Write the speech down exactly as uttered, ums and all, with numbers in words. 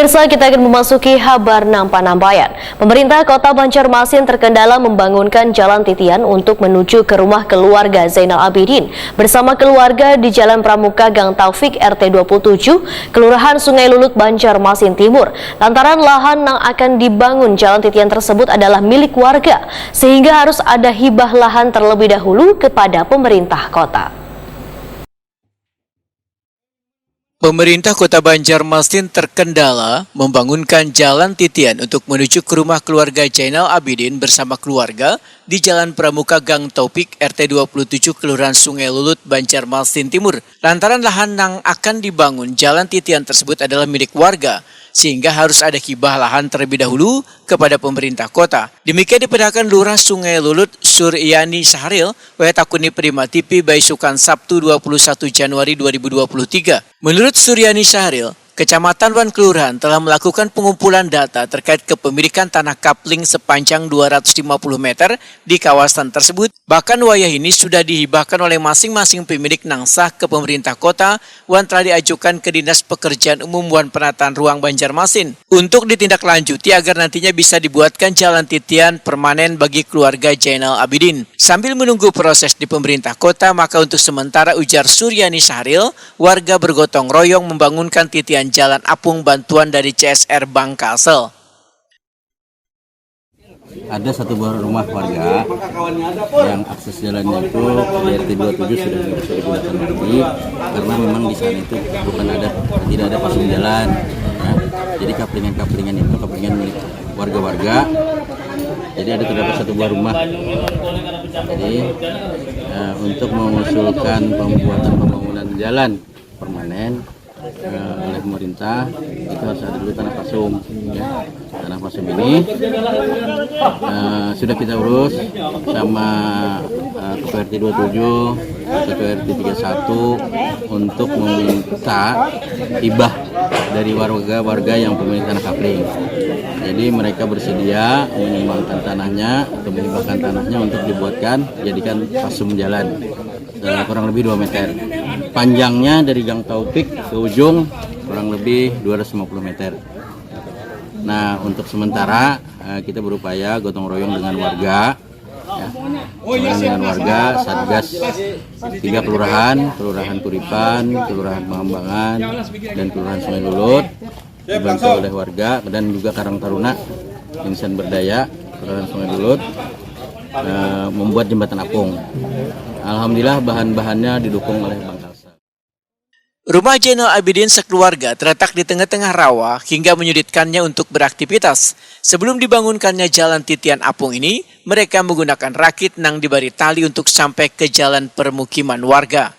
Pemirsa, kita akan memasuki habar nang panampayan. Pemerintah Kota Banjarmasin terkendala membangunkan jalan titian untuk menuju ke rumah keluarga Zainal Abidin. Bersama keluarga di Jalan Pramuka Gang Taufik R T dua puluh tujuh, Kelurahan Sungai Lulut, Banjarmasin Timur. Lantaran lahan nang akan dibangun jalan titian tersebut adalah milik warga, sehingga harus ada hibah lahan terlebih dahulu kepada pemerintah kota. Pemerintah Kota Banjarmasin terkendala membangunkan jalan titian untuk menuju ke rumah keluarga Zainal Abidin bersama keluarga di Jalan Pramuka Gang Taufik R T dua puluh tujuh Kelurahan Sungai Lulut, Banjarmasin Timur. Lantaran lahan nang akan dibangun jalan titian tersebut adalah milik warga, sehingga harus ada hibah lahan terlebih dahulu kepada pemerintah kota. Demikian dipedahkan Lurah Sungai Lulut, Suryani Sahril, wayah takuni Prima T V baisukan Sabtu dua puluh satu Januari dua ribu dua puluh tiga. Menurut Suryani Sahril, kecamatan wan kelurahan telah melakukan pengumpulan data terkait kepemilikan tanah kapling sepanjang dua ratus lima puluh meter di kawasan tersebut. Bahkan wayah ini sudah dihibahkan oleh masing-masing pemilik nang sah ke pemerintah kota wan telah diajukan ke Dinas Pekerjaan Umum wan Penataan Ruang Banjarmasin untuk ditindaklanjuti agar nantinya bisa dibuatkan jalan titian permanen bagi keluarga Zainal Abidin. Sambil menunggu proses di pemerintah kota, maka untuk sementara, ujar Suryani Sahril, warga bergotong royong membangunkan titian jalan apung bantuan dari C S R Bank Kalsel. Ada satu buah rumah warga yang akses jalannya itu di R T dua tujuh sudah tidak bisa digunakan lagi karena memang di sana itu bukan ada, tidak ada pasang jalan, ya. Jadi kaplingan-kaplingan itu kaplingan milik warga-warga. Jadi ada terdapat satu buah rumah. Jadi eh, untuk mengusulkan pembuatan pembangunan jalan permanen eh, oleh pemerintah itu harus ada dulu tanah pasum, ya. Tanah pasum ini eh, sudah kita urus sama eh, Ketua R T dua tujuh, Ketua R T tiga satu untuk meminta hibah dari warga-warga yang pemilik tanah kapling. Jadi mereka bersedia menyumbangkan tanahnya atau menghibahkan tanahnya untuk dibuatkan jadikan pasum jalan eh, kurang lebih dua meter. Panjangnya dari Gang Taufik ke ujung kurang lebih dua ratus lima puluh meter. Nah, untuk sementara eh, kita berupaya gotong royong dengan warga, ya. Gotong royong dengan warga, Satgas tiga kelurahan, Kelurahan Kuripan, Kelurahan Pengembangan, dan Kelurahan Sungai Lulut, dibantu oleh warga dan juga Karang Taruna, Insan Berdaya, Kelurahan Sungai Lulut, eh, membuat jembatan apung. Alhamdulillah, bahan-bahannya didukung oleh Bank Kalsel. Rumah Zainal Abidin sekeluarga terletak di tengah-tengah rawa hingga menyulitkannya untuk beraktivitas. Sebelum dibangunkannya jalan titian apung ini, mereka menggunakan rakit nang dibari tali untuk sampai ke jalan permukiman warga.